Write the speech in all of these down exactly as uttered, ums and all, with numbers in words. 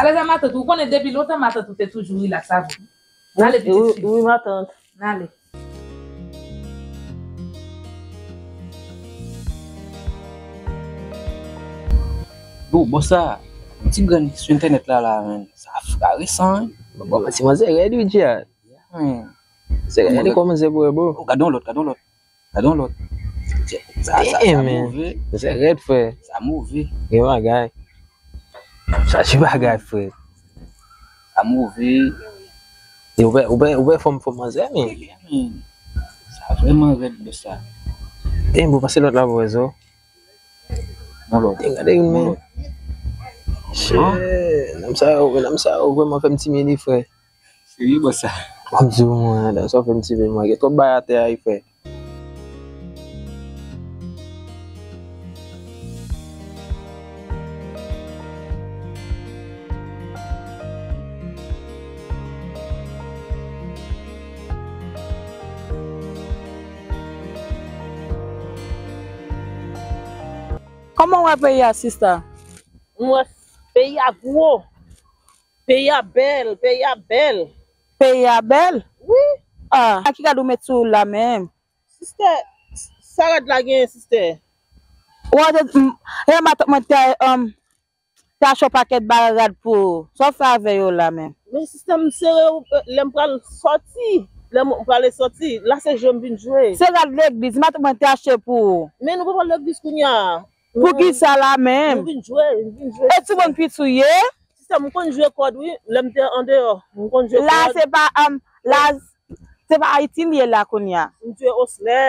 Alèz a matant, ou konnen depi lontan matant ou te toujou rilaks avè w. N ale pitit fi. Wi, matant. N ale. Yo, bòs sa, yon ti grenn sou entènèt la, la, menn. Sa, sa resan, wi. Bon, ti manzè rèd, wi, Djihad. Yeah, menn. Se rèd, kòman se pou wè, bro? Oh, gade yon lòt, gade yon lòt. Gade yon lòt. Sa, sa, sa move. Se rèd, frè. Sa move. Gen bagay. Chache bagay, frè. Sa move. E ou wè, ou wè, ou wè fòm, fòm manzè, men. Yeah, man. Sa vrèman rèd, bòs sa. Damn, bro, pase lòt la, bro, zo. Yon lòt. Damn, gade youn, men. Shit, nonm sa yo, nonm sa yo vrèman fè m timide, frè. Serye, bòs sa? M di w, mwen, nonm sa yo fè m timide, mwen. Gen twòp bagay atè a, frè. Kòman w wè peyi a, sista? M wè peyi a gwo. Peyi a bèl, peyi a bèl. Peyi a bèl? Wi. Ah, a ki rad ou met sou ou la menm? Sistè, sa rad la genyen, sistè? Ou wè, m, e matant mwen te, um, te achte yon pakèt bagay rad pou ou. Sa w fè avè yo la menm? Men sistè, m sere, lè m pral sòti, lè m prale sòti, la se jwe m vin jwe. Se rad legliz, matant mwen te achte pou ou. Men nou pa pral legliz kounye a. Poukisa la menm? M vin jwe, m vin jwe. E timoun piti w ye? Sistè, m konn jwe kòd, wi. Lè m te andeyò, m konn jwe kòd. La, se pa, um, la, se pa Ayiti l ye la kounye a. M jwe oslè,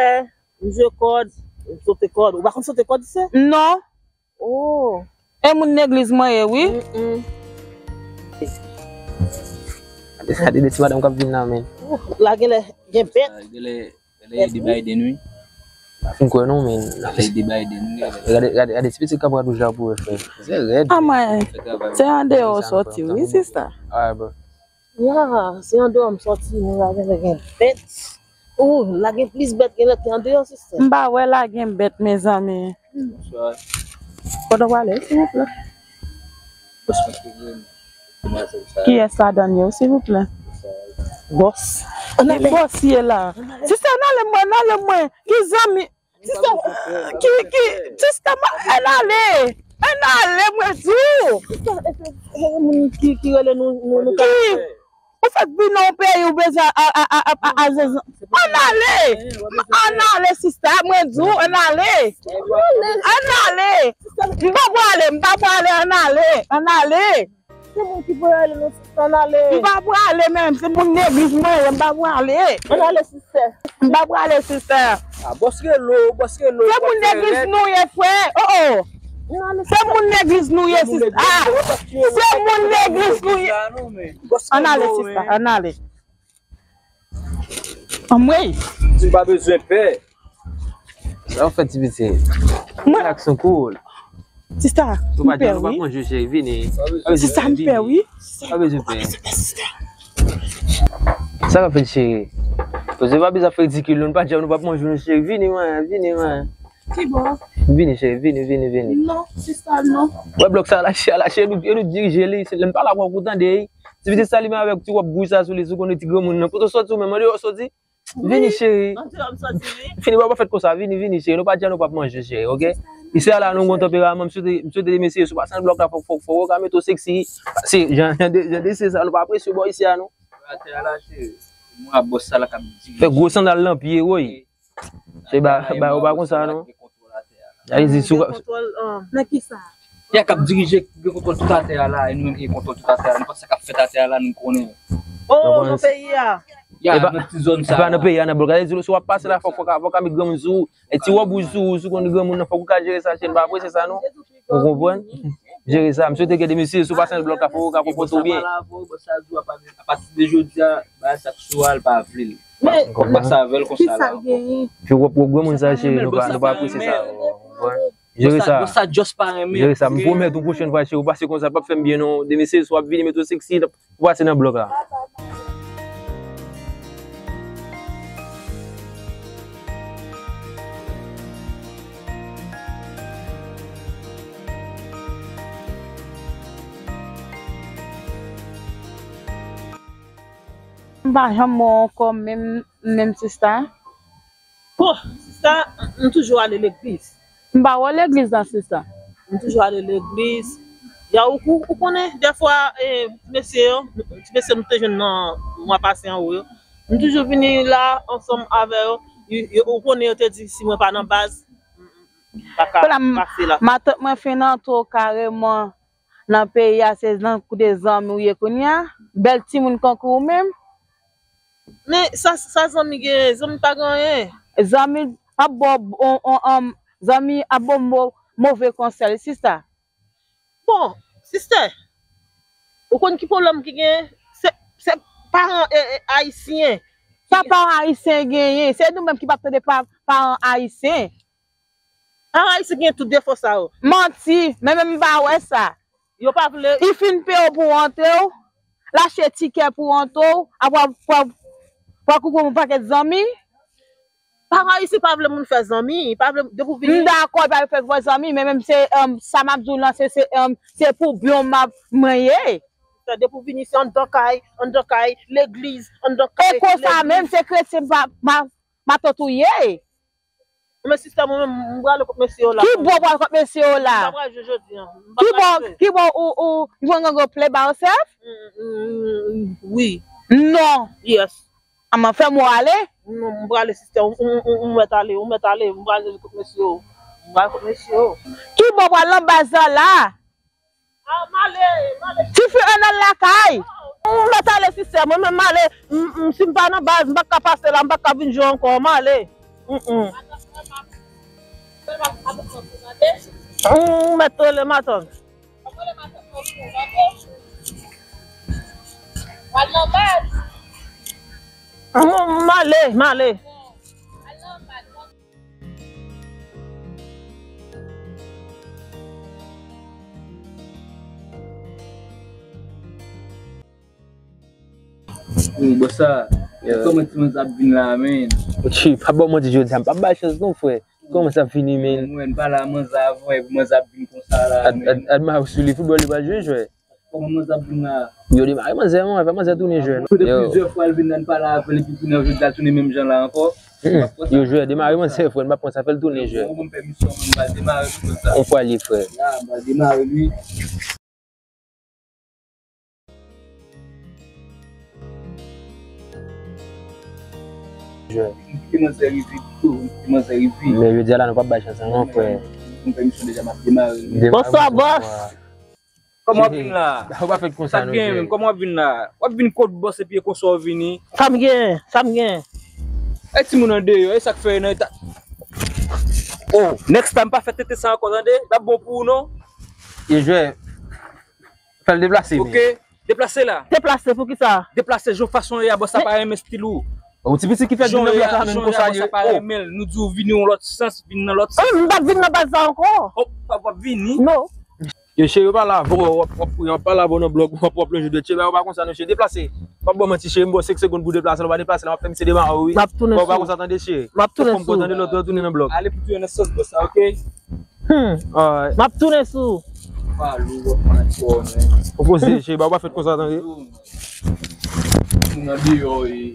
m jwe kòd, m sote kòd. Ou pa konn sote kòd, se? Non. Oh. E moun legliz mwen ye, wi. Mm, mm. Gade, gade de ti madanm k ap vin nan, men. Oh, la genlè gen bèt. Genlè Lady Biden, wi. Pa fin kwè non, men. Lady Biden, wi. Gade, gade, gade ti pitit kanpad wouj la pou wè, frè. Se rèd. Ah, mwen, se andeyò w sòti, wi, sista. Alright, bro. Ya, se andeyò m sòti, men la gen, gen bèt. Ou, la gen plis bèt gen lòt ki andeyò, sista. M pa wè la gen bèt, mezanmi. Bonswa. Kote w prale, silvouplè? Kiyès ladan yo, silvouplè? Bòs. Bòs ye la. Sista, ann ale mwen, ann ale mwen. Ki zanmi? Sista, ki, ki, sista, ann ale. Ann ale, mwen di w. Sista, e, e, e, moun ki, ki rele nou, nou, nou ka. Ou fèk vin nan yon peyi, ou bezwen a, a, a, a, a, a, ann ale! Ann ale, sista, mwen di w, ann ale! Ann ale! M pa prale, m pa prale, ann ale! Ann ale! Se moun ki prale, non, sista, ann ale! M pa prale menm, se moun legliz mwen ye, m pa prale! Ann ale, sista! M pa prale, sista! Ah, bòs rele w, bòs rele w. Se moun legliz nou ye, frè. Oh, oh. Se moun legliz nou ye, sista. Ah, se moun legliz nou ye. Ann ale, sista, ann ale. Anmwey. Si w pa bezwen pè. Sa w fè, ti pitit? Relax, cool. Sista, m pè, wi. Sista, m pè, wi. Pa bezwen pè. Sa k ap fèt, cheri? Paske pa bezwen fè ridikil, nou pa djab, nou p ap manje, non, cheri. Vini, man, vini, man. Ki bò? Vini, cheri, vini, vini, vini. Non, sista, non. Wè blòk sa, lache, lache, e nou, e nou dirije li. Se lè m pale avè w, ou tande, ey. Ti pitit sa, li menm avèk ti wòb wouj sa sou li, si w konnen ti granmoun nan. Kote w sòti, ou menm, andeyò w sòti? Vini, cheri. Andeyò m sòti, wi. Fini, pa, pa fèt konsa. Vini, vini, cheri. Nou pa di a nou p ap manje, cheri, oke? Isi a la, nou gon tanperaman. M swete, m swete, mesye, si w pase nan blòk la, fòk, fòk, fòk ou ka mete w seksi. Se jan, jan de, jan de se sa, nou pa apresye bò isi a, non. Atè a la, cheri. Mwen a bòs sa la k ap dirije. Fè gwo sandal nan pye, woy. Se ba, ba, ou pa konsa, non. Sa vle di, si w gen kontwòl, ah, nan ki sa? Ya k ap dirije, ki gen kontwòl tout atè a la, e nou menm ki gen kontwòl tout atè a, nenpòt sa k ap fèt atè a la, nou konnen. Oh, nan peyi a. Ya, nan ti zòn sa a. E pa nan peyi a, nan blòk la. Sa vle di, si w ap pase la, fòk, fòk, fòk ka met granmoun sou ou. E ti wòb wouj sou ou, si w konn granmoun nan, fòk ou ka jere sa, cheri, m pa apresye sa, non. Ou konprann? Jere sa, m swete ke de mesye, si w pase nan blòk la, fòk ou ka konpòte w byen. Apati de jodi a, bagay sa k sou a, l pa vle l. Men, kòm sa avè l konsa la. Ki sa l genyen? Fi wòb, wòb granmoun sa, cheri, nou pa, nou pa apresye sa. Jere sa. Bòs sa just pa renmen. Jere sa. M pwomèt ou pwochèn fwa, cheri, ou pase konsa, p ap fè m byen, non. De mesye, si w ap vini, mete w seksi, ou pase nan blòk la. M pa janm wè w ankò menm, menm sista. Bon, sista, m toujou ale legliz. M pa wè w legliz nan sista. M toujou ale legliz. Ya, ou, ou, ou konnen, dèfwa, eh, ti mesye yo, ti mesye nou te jwenn nan mwa pase anwo yo, m toujou vini la ansanm avè yo. Yo, yo, ou konnen yo te di si mwen pa nan baz, m, m, m pa ka pase la. Matant mwen fin antre w kareman nan peyi a, se nan kote zanmi w ye kounye a. Bèl timoun kankou ou menm. Men sa, sa zanmi gen, zanmi pa gen anyen. Zanmi ap ba w on, on, on, zanmi ap ba w mo-, move konsèy, sista. Bon, sistè, ou konn ki pwoblèm ki genyen? Se, se paran, e, e, ayisyen. Sa paran ayisyen genyen? Se nou menm ki p ap tande pa, paran ayisyen. Paran ayisyen gen tout defo sa yo. Manti, men menm m pa wè sa. Yo pa vle. Li fin peye w pou w antre w, l achte tikè pou w antre w, apre w, w, w, w kouri yon pakèt zanmi. Paran ayisyen pa vle moun fè zanmi, pa vle depi w vini. M dakò, pa vle fè zanmi, men menm se, um, sa m ap di w lan, se, se, um, se pou byen w m ap, mwen ye. Depi w vini, se anndan kay, anndan kay, legliz, anndan kay, legliz. E konsa menm, se kretyen pa, ma, matant ou ye. Men sistè, mwen menm, m prale kot mesye yo la. Ki bò w pral kot mesye yo la? M pa pral jwe jodi a. M pa pral jwe. Ki bò, ki bò ou, ou jwenn yon gwo plè ba w sèf? Mm, mm, mm, wi. Non. Yes. Anman fè m ale? Non, m prale sistè, ou, ou, ou, ou mèt ale, ou mèt ale, m prale kot mesye yo. M prale kot mesye yo. Ki bò w pral nan baz la la? Tifi an al lakay. M mèt ale sistè, mwen menm m ale. M, m, si m pa nan baz, m pa ka pase la, m pa ka vin jwe ankò, m ale. Mm, mm. M mèt rele matant. M, m ale, m ale. Wi, bòs la, kòman timoun sa ap vin la, men? Ochi, pa ba w manti jodi a, m p ap bay chans non, frè. Kòman sa ap vini, men? Mwen, m pale a manzè avan, epi manzè ap vin konsa la, men. Ad, ad, ad mari w sou li, foutbòl li pral jwe, jwè. Kòman manzè ap vin la? Yo demare manzè, man, fè manzè tounen jwè. Yo. Plizyè fwa l vin la, n pale avè l, epi kounye a jodi a tounen menm jan la ankò. Mm-mm. Yo jwè, demare manzè, frè, n pa pran sa, fè l tounen jwè. Bon, bon, pèmisyon, mwen, m pral demare l konsa. On fwa li, frè. Ya, m pral demare li. Jwè. M kite manzè rive pito, m kite manzè rive. Men jodi a la, nou p ap bay chans ankò, frè. M pèmisyon deja, m ap demare li. Demare manzè, frè. Bonswa, bòs. Kòman w ap vin la? Ou pa fèt konsa non, frè. Sa k gen menm? Kòman w ap vin la? W ap vin kot bòs epi e konsa w vini? Sa m gen, sa m gen. E timoun andeyò, e sa k fè nan eta. Oh, next time pa fè tenten sa ankò, tande? L ap bon pou ou non. Yo jwè, fè l deplase, men. Ok, deplase la. Deplase pou kisa? Deplase, jan fason ye a, bòs sa pa renmen stil ou. Ou ti pitit ki fè vin nan blòk la, men konsa ye. Jan ye a, bòs sa pa renmen l. Nou di w vini yon lòt sans, vin nan lòt sans. M p ap vin nan baz sa ankò. Oh, w ap vini? Non. Yo, cheri, yo pa la avè w, w ap, w ap, w ap pale avè w nan blòk, w ap, w ap lonje dwèt, cheri, bagay yo pa konsa non, cheri, deplase. W ap ban manti, cheri, m ba w senk segonn pou w deplase, lè w pa deplase la, m ap fè misye demare w, wi. M ap tounen sou ou. Bagay yo pa konsa, tande, cheri. M ap tounen sou ou. Fò m kontan de lòt, tounen nan blòk. Ale pou tounen nan sans bòs la, ok? Hmm. Alright. M ap tounen sou ou. Pale w, w ap pale fò, men. Ou poze, cheri, bagay yo pa fèt konsa, tande. Moun andeyò, e.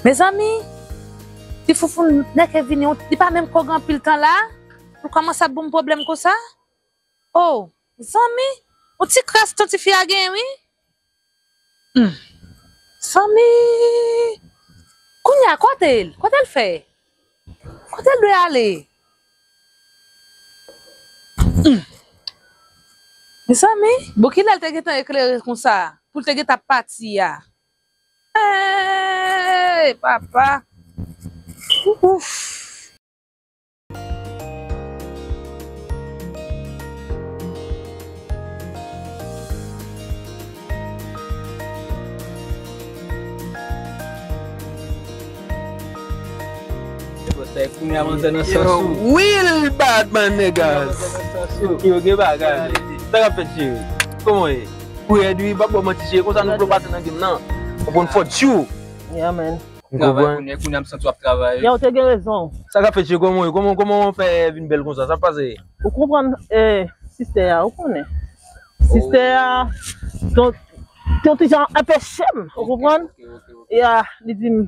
Mezanmi, ti foufoun nèk e vini, li pa menm ko gen anpil tan la, pou l kòmanse ap ban m pwoblèm konsa. Oh, zanmi, yon ti kras tan tifi a genyen, wi. Hmm. Zanmi, kounye a, kote l? Kote l fè? Kote l dwe ale? Hmm. Mezanmi, bon, kilè l te gentan eklere konsa, pou l te gentan pati a? Hey, papa. Ouf. Sa e kounye a manzè nan sans ou. Real bad man niggas. Yo gen bagay. Sa k ap fèt cheri? Kòman ye? Ou rèd wi, m p ap ba w manti cheri, konsa nou vle w pase nan game nan. Ou konn fò tchou. Yeah man. Travay kounye, kounye a m santi w ap travay. Yeah, ou te gen rezon. Sa k ap fèt cheri, kòman w ye? Kòman, kòman w fè vin bèl konsa? Sa k ap pase? Ou konprann, eh, sistè a, ou konnen. Sistè a, ton, ton ti jan anpeche m, ou konprann? Ya, li di m,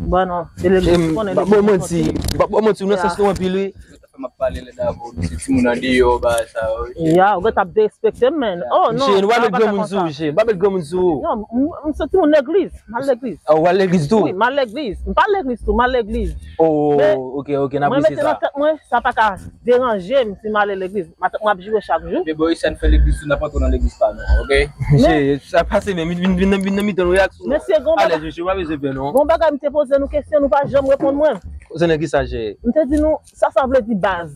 bon, non, se legliz, ou konnen legliz. M p ap ba w manti, m p ap ba w manti, ou nan sans nou anpil wi. Fè m ap pale lè davou, se timoun andeyò, bagay sa yo. Ya, ou gentan ap derespekte m, men. Oh, non, misye, nou pa met granmoun sou ou, misye. Nou pa met granmoun sou ou. Non, m, m se timoun legliz. M al legliz. Ah, ou al legliz tou? Wi, m al legliz. M pa al legliz tou, m al legliz. Oh, ok, ok, n apresye sa. Mwen mete nan tèt mwen, sa pa ka deranje m si m ale legliz. Matant mwen ap jwe chak jou. Ebyen, bò, sa n fè legliz tou, n ap antre nan legliz pa nou, ok? Mesye, sa pase, men vin, vin, vin, vin nan mitan nou, reaksyon. Mesye, gon bagay. Alèz, mesye, pa bezwen pè, non. Gon bagay, m te poze nou kesyon, nou pa janm reponn mwen. Poze nan kisa, cheri? M te di nou, sa sa vle di baz?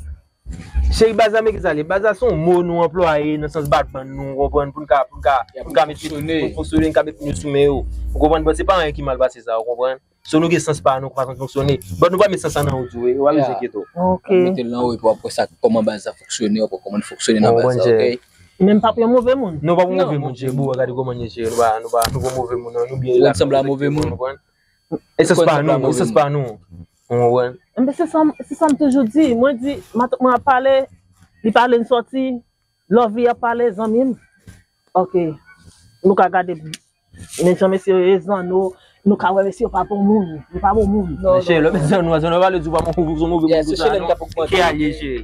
Cheri, baz la, men kisa l ye? Baz la se yon mo nou anplwaye nan sans badman nou, ou konprann, pou n ka, pou n ka, pou n ka mete, pou n fonksyone, n ka mete nou sou men yo. Ou konprann? Bon, se pa anyen ki mal pase sa, ou konprann? So nou gen sans pa nou, fason n fonksyone. Bon, nou pa met sans sa nan ou tou, wi, ou pa bezwen enkyete w. Ok. Mete l nan ou, epi w ap wè sa, kòman baz la fonksyone, w ap wè kòman n fonksyone nan baz la, ok? Men m p ap yon move moun. Non, w p ap yon move moun, cheri, boo, gade kòman n ye, cheri, nou pa, nou pa, nou pa move moun, non, nou byen. Ou konn sanble a move moun? Esans pa nou, esans pa nou. Ou konprann? Enben, se sa, se sa m toujou di. Mwen di, matant mwen ap pale, li pale, n sòti, Lovely ap pale, zanmi m. Ok. Nou ka gade, men jan mesye yo ye, zanno, nou ka wè mesye yo pa bon moun. Yo pa bon moun. Mesye, lè w met zanno, zanno pa vle di w pa bon moun, ou se yon move moun konsa, non. Ki alye, cheri?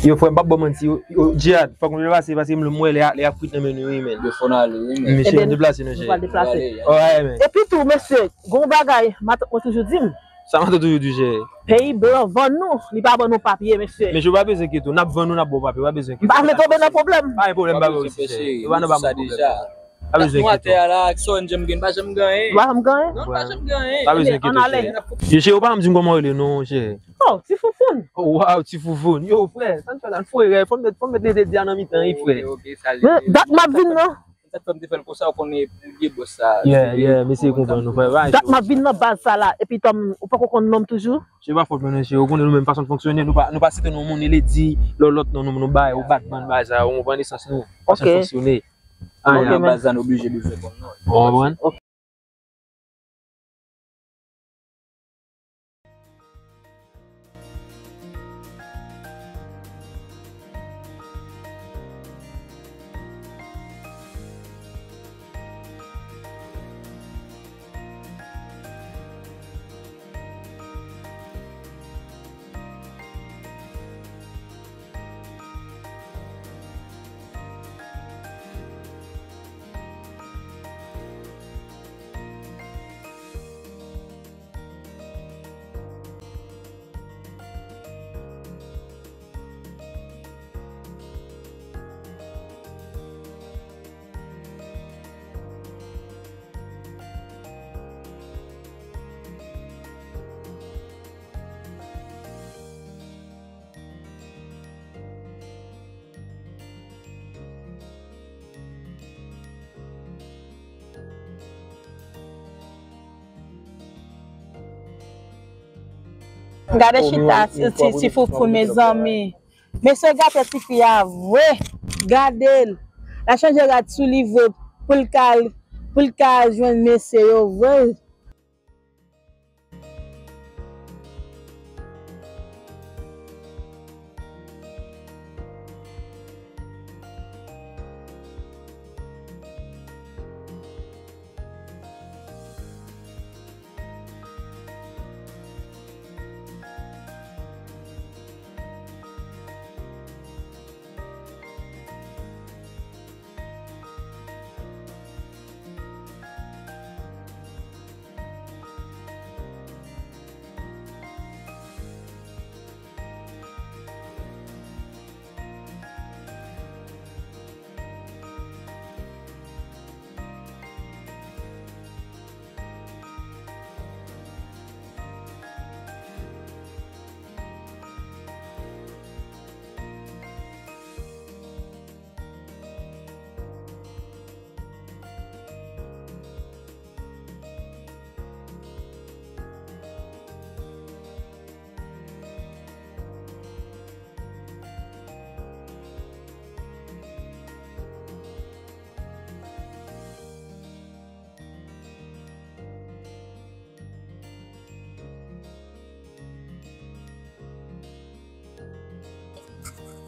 Yo, frè, m p ap ba w manti, yo, yo, Djihad, fòk nou deplase, paske m wè lè, lè y ap kwit nan men nou, wi, men. Yo fò n ale, wi, men. Mesye, nou deplase, non, cheri. Nou pral deplase. Alright, men. Epi tou, mesye, gon bagay, matant mwen toujou di m. Sa matant toujou di w, cheri? Peyi blan vann nou, li pa ban nou papye, mesye. Mesye, ou pa bezwen enkyete w, n ap vann ou, n ap ba w papye, ou pa bezwen enkyete w. M pa vle tonbe nan pwoblèm. Pa gen pwoblèm, m pa ba w isi, cheri. Ou pa nan pwoblèm. Pa bezwen enkyete w. Atè a la, ak sa w jwenn, m gen, m pa janm gen anyen. Ou pa janm gen anyen? Non, m pa janm gen anyen. Pa bezwen enkyete w, cheri. Yo, cheri, ou pa janm di m kòman w rele, non, cheri. Oh, Ti Foufoun. Oh, wow, Ti Foufoun. Yo, frè, sa n fè la, n foure rèy, fò n met, fò n met lete di a nan mitan, wi, frè. Ok, ok, sa li ye. Men, dat m ap vin nan. Sa fè m te fè l konsa, ou konnen, pou l ye bòs sa. Yeah, yeah, mesye konprann nou, frè. Dat m ap vin nan baz sa la, epi tanm, ou poko konn non m toujou? Se pa fòt mwen, non, cheri, ou konnen nou menm fason n fonksyone, nou pa, nou pa site non moun, e ledi, lòt, lòt non nou, nou bay, ou bat bann bagay sa, ou konprann esans nou, fason n fonksyone. Ok, men. Baz la, nou oblije bezwen konn non. Ou konprann? Ok. Gade chita ti, ti, Ti Foufoun, mezanmi. Mesye gate tifi a vre. Gade l. L ap chanje rad sou li vre pou l ka, pou l ka jwenn mesye yo vre.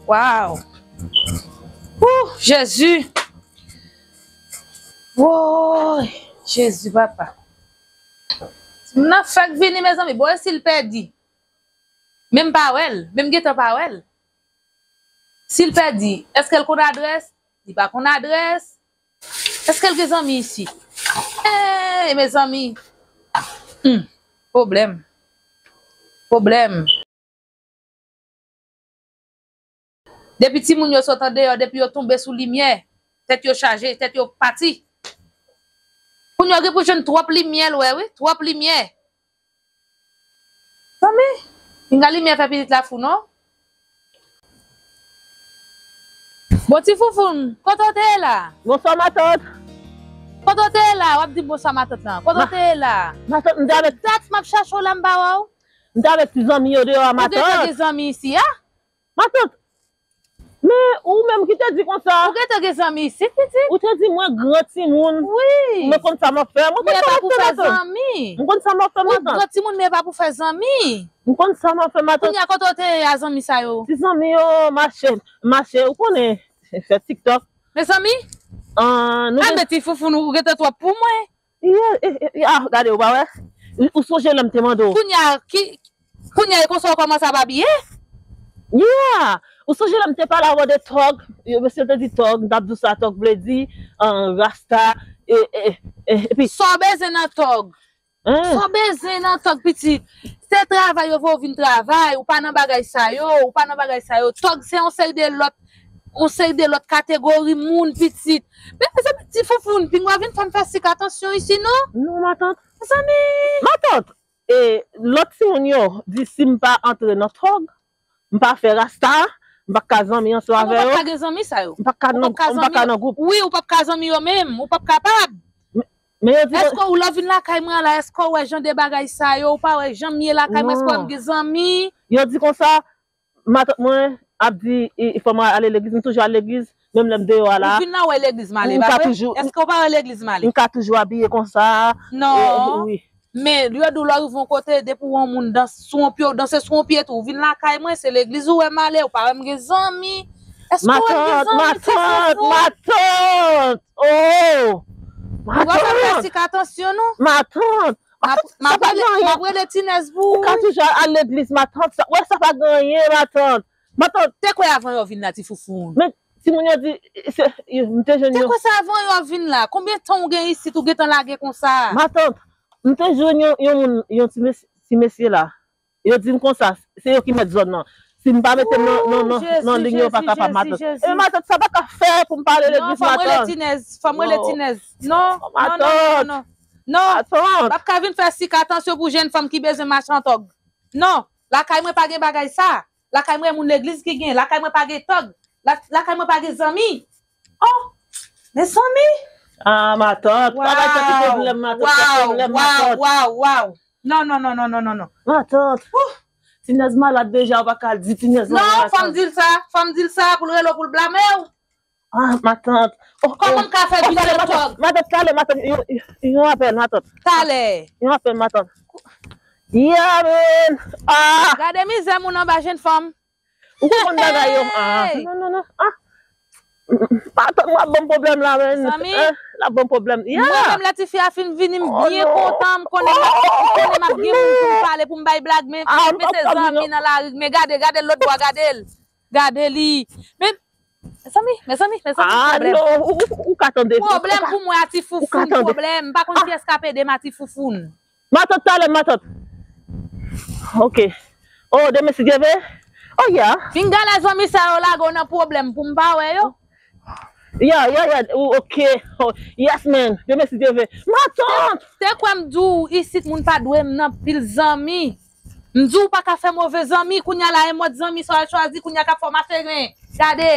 Waw! Ooh, Jezi! Woy! Jezi, papa! Timoun nan fèk vini, mezanmi. Bon, e si l pèdi? Men m pa wè l. Men m gentan pa wè l. Si l pèdi, èske l konn adrès? Li pa konn adrès. Èske l gen zanmi isit? Ey, mezanmi! Hmm, pwoblèm. Pwoblèm. Depi timoun yo sot andeyò, depi yo tonbe sou limyè, tèt yo chaje, tèt yo pati. Kounye a gen pou jwenn twòp limyè l wè, wi, twòp limyè. Zanmi, pinga limyè fè pitit la fou, non? Bon, ti Foufoun, kote w te ye la? Bonswa, matant. Kote w te ye la? W ap di m bonswa, matant lan. Kote w te ye la? Matant, m te avèk... Dat m ap chache w la, m pa wè w. M te avèk ti zanmi yo deyò a, matant. Ou gentan gen zanmi isi a? Matant, men ou menm ki te di konsa. Ou gentan gen zanmi isit, pitit? Ou te di mwen gran timoun. Wi. Mwen konn sa m ap fè. Mwen konn sa m ap fè, matant. Zanmi. Mwen konn sa m ap fè, matant. Ou gran timoun, men pa pou fè zanmi. Mwen konn sa m ap fè, matant. Kounye a, kote w te ye a, zanmi sa yo? Ti zanmi yo, mache, mache, ou konnen, fè TikTok. Mezanmi, ah, men ti Foufoun, ou gentan twòp pou mwen. Yeah, eh, eh, ah, gade, ou pa wè? Ou, ou sonje lè m te mande w. Kounye a, ki, kounye a, e konsa w kòmanse ap abiye? Yeah! Ou sonje lè m te pale avè w de tòg? Yo, mesye te di tòg, m t ap di w sa tòg vle di, ah, rasta, e, e, e, epi... Sa w bezwen nan tòg? Hein? Sa w bezwen nan tòg, pitit? Se travay yo voye w vin travay, ou pa nan bagay sa yo, ou pa nan bagay sa yo. Tòg se yon seri de lòt, yon seri de lòt kategori moun, pitit. Men, mezanmi, ti Foufoun, pinga w vin fè m fè sik atansyon isi, non? Non, matant. Mezanmi! Matant, e, lòt timoun yo di si m pa antre nan tòg, m pa fè rasta, m pa ka zanmi ansanm avè yo. Ou p ap ka gen zanmi sa yo. M pa ka nan, m pa ka nan gwoup. Wi, ou p ap ka zanmi yo menm, ou p ap kapab. Men, men yo di... Èske ou lè w vin lakay mwen an la, èske w wè jan de bagay sa yo, ou pa wè jan m ye lakay mwen, èske w wè m gen zanmi? Yo di konsa, matant mwen ap di, i, i fò mwen ale legliz, m toujou al legliz, menm lè m deyò a la. Ou vin la, w wè legliz m ale, pa vre? Èske w pa wè legliz m ale? M ka toujou abiye konsa. Non. E, e, wi. Men, yo di w lè w rive yon kote, depi w wè yon moun dans sou yon pye, w danse sou yon pye tou. W vin lakay mwen, se legliz ou wè m ale, ou pa wè m gen zanmi. Èske w wè m gen zanmi, ti Foufoun? Matant, matant, matant! Oh! Ou pa fè sik atansyon, non? Matant! M ap, m ap rele, m ap rele Tinèz pou ou. Ou ka toujou al legliz, matant. Sa, wè, sa pa gen anyen, matant. Matant. Te kwè avan yo vin la, ti Foufoun. Men, timoun yo di, se, yo, m te jwenn yo. Te kwè sa avan yo vin la? Konbyen tan ou gen isit, ou gentan lage konsa? Matant, m te jwenn yon, yon moun, yon ti mes-, ti mesye la. Yo di m konsa, se yo ki mèt zòn nan. Si m pa mete m nan, nan, nan, nan liy yo, pa kapab, matant. E matant, sa pa ka fè pou m pale legliz, matant. Non, fò m rele Tinèz, fò m rele Tinèz. Non, non, non, non, non. Non, matant. M ap ka vin fè sik atansyon pou jèn fanm ki bezwen mache an tòg. Non, lakay mwen pa gen bagay sa. Lakay mwen moun legliz ki gen. Lakay mwen pa gen tòg. La-, lakay mwen pa gen zanmi. Oh, mezanmi. Ah, matant. Bagay sa ki pwoblèm, matant. Sa pwoblèm, matant. Waw, waw, waw. Non, non, non, non, non, non, non. Matant. Tinèz malad deja, ou pa ka di Tinèz malad. Non, fò m di l sa, fò m di l sa pou l rele w pou l blame w. Ah, matant. Oh, kòman m ka fè vin nan tòg? Matant, talè, matant, yon, yon apèl, matant. Talè. Yon apèl, matant. Yeah, man. Ah. Gade mizè moun anba jèn fanm. Ou konprann bagay yo? Ah, non, non, non. Ah. Matant, w ap ban m pwoblèm la, men. Zanmi. Eh, l ap ban m pwoblèm. Yeah. Mwen menm, lè tifi a fin vini, m byen kontan, m konnen m ap, m konnen m ap gen moun pou m pale, pou m bay blag, men, men se zanmi nan lari, men gade, gade l lòt bò, gade l. Gade li. Men, mezanmi, mezanmi, mezanmi, pwoblèm. Ah, non, ou, ou, ou ka tande. Pwoblèm pou mwen a ti Foufoun, pwoblèm. M pa konn kiyès k ap ede m a ti Foufoun. Matant, talè, matant. Ok. Oh, demen si Dye vle. Oh, yeah. Pinga lè zanmi sa yo lage w nan pwoblèm pou m pa wè yo. Yeah, yeah, yeah. Oh, ok. Oh, yes, man. Demen si Dye vle. Matant! Te kwè m di w isit moun pa dwe m nan pil zanmi. M di w pa ka fè move zanmi. Kounye a la, e mòd zanmi sa w al chwazi, kounye a k ap fè w mache gren. Gade.